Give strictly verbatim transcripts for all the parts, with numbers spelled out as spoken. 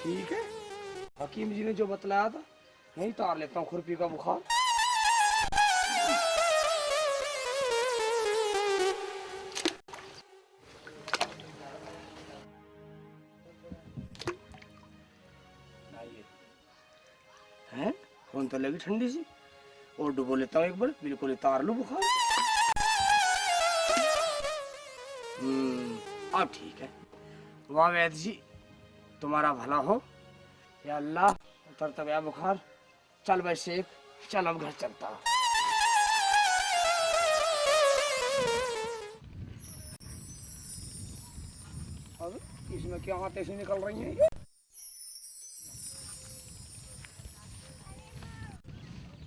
ठीक है, हकीम जी ने जो बतलाया था, यही तार लेता हूँ खुरपी का बुखार। हैं? कौन तो लगी ठंडी सी। और डुबो लेता हूँ एक बार, बिल्कुल उतार लूँ बुखार। हम्म, अब ठीक है। वाह वैद्य जी, तुम्हारा भला हो। या अल्लाह, उतरता गया बुखार। चल भाई शेख, चल, अब घर चलता। अब इसमें क्या आते से निकल रही हैं ये?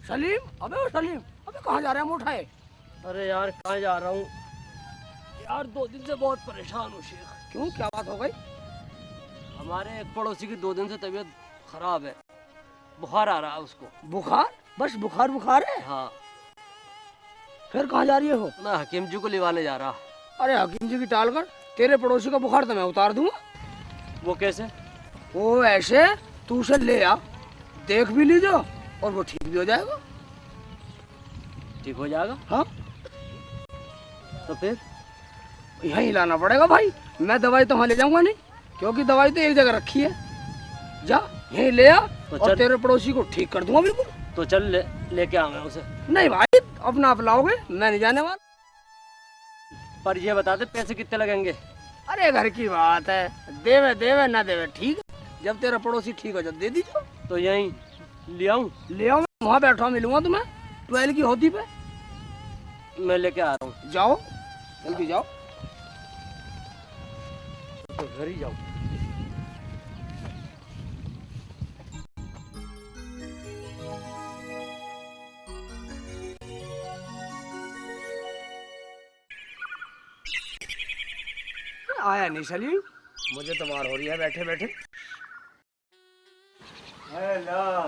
सलीम, अबे ओ सलीम, अबे कहाँ जा रहा है मोटा है? अरे यार, कहाँ जा रहा हूँ यार, दो दिन से बहुत परेशान हूँ शेख। क्यों, क्या बात हो गई? हमारे एक पड़ोसी की दो दिन से तबीयत खराब है, बुखार आ रहा है उसको। बुखार? बस बुखार, बुखार है? हाँ। फिर कहाँ जा रही हो? मैं हकीम जी को लिवाने जा रहा। अरे हकीम जी की टाल कर, तेरे पड़ोसी का बुखार तो मैं उतार दूंगा। वो कैसे? वो ऐसे, तू उसे ले आ, देख भी लीजो और वो ठीक भी हो जाएगा। ठीक हो जाएगा? हाँ। तो फिर? यहीं लाना पड़ेगा भाई, मैं दवाई तो वहाँ ले जाऊंगा नहीं, क्योंकि दवाई तो एक जगह रखी है। जा, यहीं ले आ तो और चल। तेरे पड़ोसी को ठीक कर दूंगा बिल्कुल। तो चल ले, लेके आऊंगा उसे। नहीं भाई, अपना आप लाओगे, मैं नहीं जाने वाला। पर ये बता दे, पैसे कितने लगेंगे? अरे, घर की बात है, देवे देवे ना देवे, ठीक। जब तेरा पड़ोसी ठीक हो जाए, दे दीजिए। तो यहीं ले आऊं? ले आऊं, वहाँ बैठा मिलूंगा तुम्हें, ट्वेल्व की होती पे। मैं लेके आ रहा हूँ। जाओ, जल्दी जाओ। तो घर ही जाओ। आया नहीं सलीम, मुझे तो मार हो रही है बैठे बैठे। हाय अल्लाह,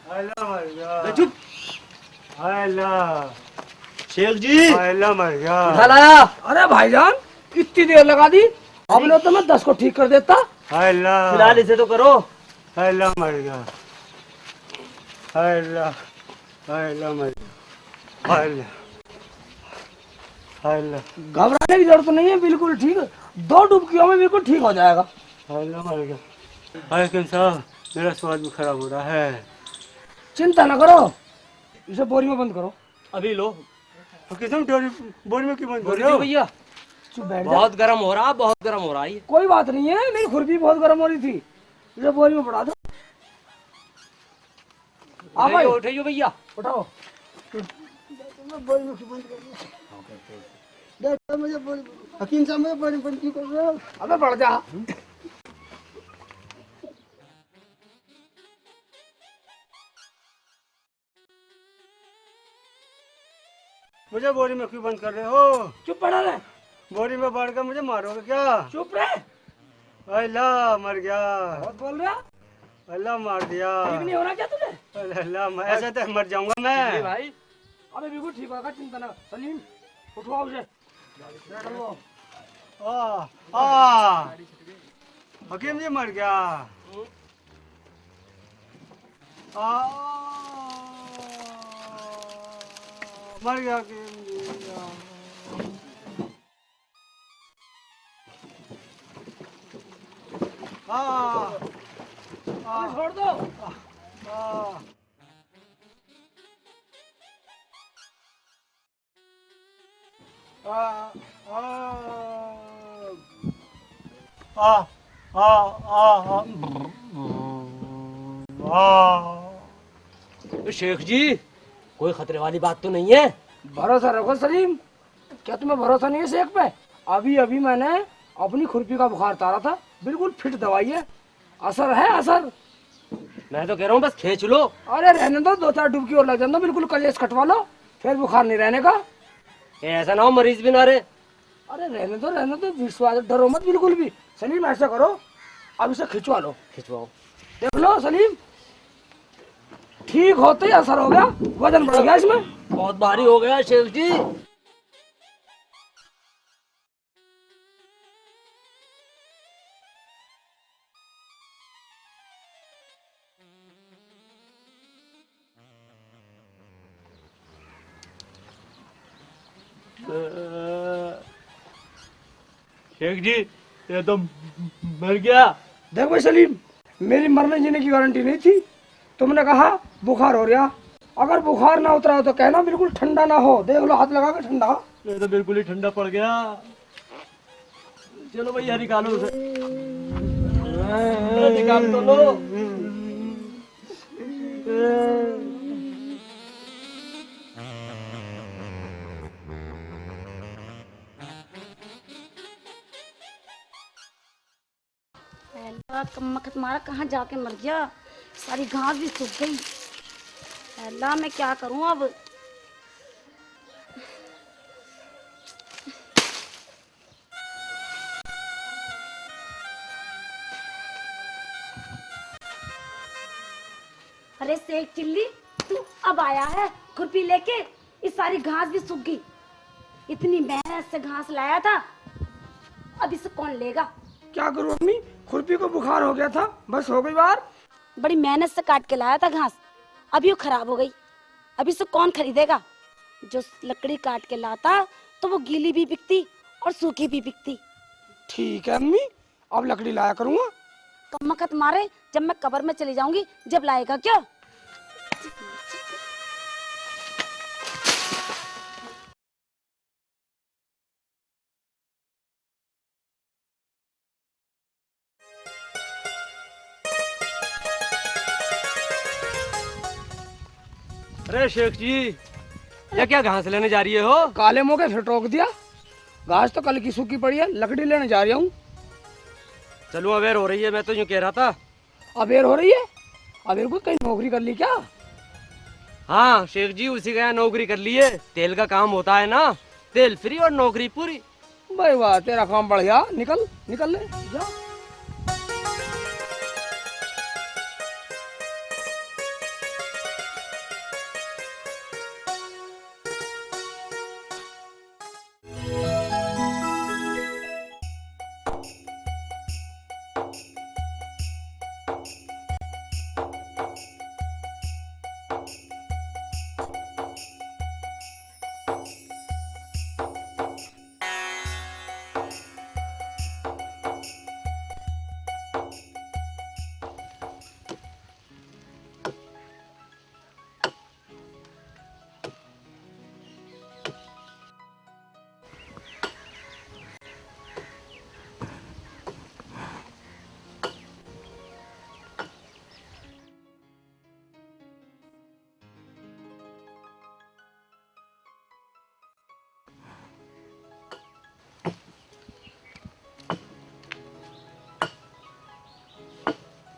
हाय अल्लाह मर गया। बे चुप। हाय अल्लाह। शेख जी। हाय अल्लाह मर गया। उठा लाया। अरे भाईजान, इतनी देर लगा दी, अब लो तो मैं दस को ठीक कर देता। हाय अल्लाह। फिलहाल इसे तो करो। हाय अल्लाह मर गया। हाय अल्लाह। हाय अल्लाह, हाय अल्लाह, हाय अल्लाह। घबराने की जरूरत नहीं है, बिल्कुल ठीक। दो डुबकियों में बिल्कुल ठीक हो जाएगा। हाय अल्लाह, मर गया। हाय हकीम साहब, मेरा स्वाद भी खराब हो रहा है। चिंता ना करो, इसे बोरी में बंद करो। अभी लो। हकीम साहब, डोरी, बोरी में क्यों बंद कर बोरी रहे दो हो? भैया। चुप बैठ जा। बहुत गर्म हो रहा, बहुत गर्म हो रहा है ये। कोई बात नहीं है, मेरी खुरपी बहुत गर्म हो रही थी, इसे बोरी में पड़ा दो। आ भाई। उठाइयो, उठाइयो भैया। उठाओ। मैं बोरी में क्यों बंद कर दिया? डॉक्टर, मुझे बोरी, हकीम साहब, मुझे बोरी बंद क्यों कर रहे हो? अबे बढ़ जा। मुझे बोरी में क्यों बंद कर रहे हो? चुप पड़ा रहे। बोरी में बांध कर मुझे मारोगे क्या? चुप रहे। अल्लाह, मर गया। बहुत बोल रहा। अल्लाह, मार दिया। ठीक नहीं हो रहा क्या तुझे? अल्लाह, मैं ऐसे तो मर जाऊंगा मैं। नहीं भाई, अबे बिल्कुल ठीक होगा, चिंता ना। सलीम, उठवाओ उसे। आ, आ, हकीम जी मर गया। आ, मर गया हकीम जी। आ, आ, छोड़ दो। आ, आ। आ, आ, आ, आ, आ, आ। ए, शेख जी, कोई खतरे वाली बात तो नहीं है? भरोसा रखो सलीम, क्या तुम्हें भरोसा नहीं है शेख पे? अभी अभी मैंने अपनी खुरपी का बुखार उतारा था, बिल्कुल फिट दवाई है। असर है, असर। मैं तो कह रहा हूँ, बस खींच लो। अरे रहने दो, दो चार डुबकी और लग जाने दो, बिल्कुल कलेश कटवा लो, फिर बुखार नहीं रहने का। ये ऐसा ना हो, मरीज भी ना रहे। अरे रहने दो, रहने दो, विश्वास, डरो मत बिल्कुल भी। सलीम, ऐसा करो, अब इसे खिंचवा लो। खिंचवाओ। देख लो सलीम, ठीक होते ही असर हो गया, वजन बढ़ गया इसमें। बहुत भारी हो गया शेख जी। शेख जी, ये तो मर गया। देख भाई सलीम, मेरी मरने जीने की गारंटी नहीं थी। तुमने कहा बुखार हो रहा, अगर बुखार ना उतरा हो तो कहना बिल्कुल ठंडा ना हो। देख लो हाथ लगा के ठंडा। ये तो बिल्कुल ही ठंडा पड़ गया। चलो भैया, निकालो उसे। अरे, निकाल तो लो। अल्लाह, कम मखत मारा, कहाँ जाके मर गया? सारी घास भी सूख गई। अल्लाह, मैं क्या करूँ अब? अरे शेख चिल्ली, तू अब आया है खुरपी लेके? ये सारी घास भी सूख गई। इतनी मेहनत से घास लाया था, अब इसे कौन लेगा? क्या करूं अम्मी, खुरपी को बुखार हो गया था, बस हो गई बात। बड़ी मेहनत से काट के लाया था घास, अब ये खराब हो गई। अब इसे कौन खरीदेगा? जो लकड़ी काट के लाता तो वो गीली भी बिकती और सूखी भी बिकती। ठीक है अम्मी, अब लकड़ी लाया करूंगा। कम मखत मारे, जब मैं कब्र में चली जाऊंगी, जब लाएगा क्या? अरे शेख जी, ये क्या घास लेने जा रही हो? काले मुंह के फिर टोक दिया। घास तो कल की सूखी पड़ी है, लकड़ी लेने जा रहा हूँ। चलो, अबेर हो रही है, मैं तो यूं कह रहा था। अबेर हो रही है? अबेर को कहीं नौकरी कर ली क्या? हाँ शेख जी, उसी का यहाँ नौकरी कर ली है। तेल का काम होता है ना, तेल फ्री और नौकरी पूरी। भाई वाह, तेरा काम बढ़िया। निकल, निकल ले, जा।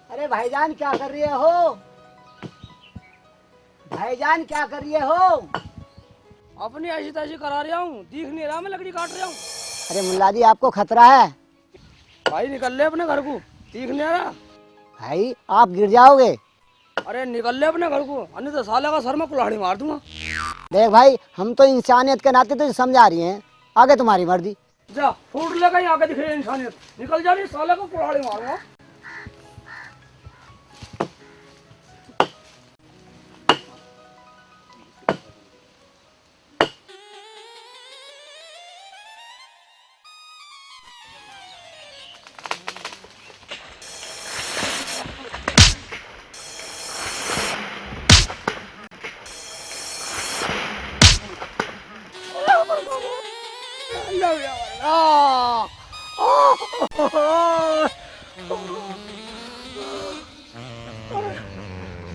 अरे भाईजान, क्या कर रहे हो? भाईजान, क्या कर रहे हो? अपनी ऐसी तैसी करा रहा हूँ, दिख नहीं रहा, मैं लकड़ी काट रहा हूँ। अरे मुल्ला जी, आपको खतरा है। भाई, निकल ले अपने घर को, दिख नहीं रहा। भाई, आप गिर जाओगे। अरे निकल ले अपने घर को, नहीं तो साले का सर में कुल्हाड़ी मार दूंगा। देख भाई, हम तो इंसानियत के नाते तुझे समझा रही हैं, आगे तुम्हारी मर्जी। जा, फूट ले कहीं, आगे दिखे इंसानियत। निकल जा, नहीं साले को कुल्हाड़ी मारूंगा।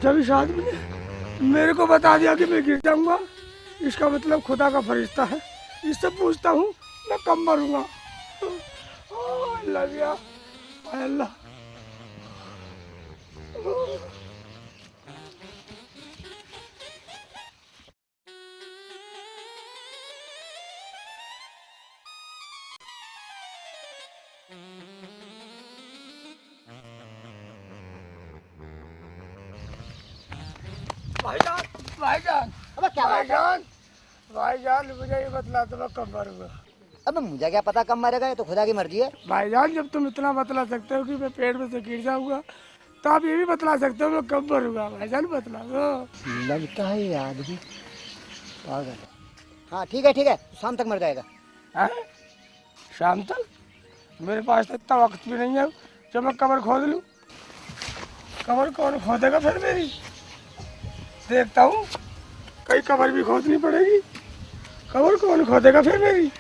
जब इस आदमी ने मेरे को बता दिया कि मैं गिर जाऊंगा, इसका मतलब खुदा का फरिश्ता है। इससे पूछता हूँ, मैं कब मरूंगा? ओ अल्लाह भैया, हाय अल्लाह। भाईजान, भाईजान, अबे क्या बात है? भाईजान, भाईजान, मुझे ये बतला दो, मैं कब मरूंगा? अबे मुझे क्या पता कब मरेगा, ये तो खुदा की मर्जी है। भाईजान, जब तुम इतना बतला सकते हो कि मैं पेट में से गिर जाऊंगा, तो आप ये भी बतला सकते हो मैं कब मरूंगा? भाईजान, बतला दो। लगता है ये आदमी पागल है। हाँ ठीक है, ठीक है, शाम तक मर जाएगा। हैं? शाम तक? मेरे पास तो इतना वक्त भी नहीं है जो मैं कबर खोद लूँ। कबर कौन खोदेगा फिर मेरी? देखता हूँ, कई कबर भी खोदनी पड़ेगी। कबर कौन खोदेगा फिर मेरी?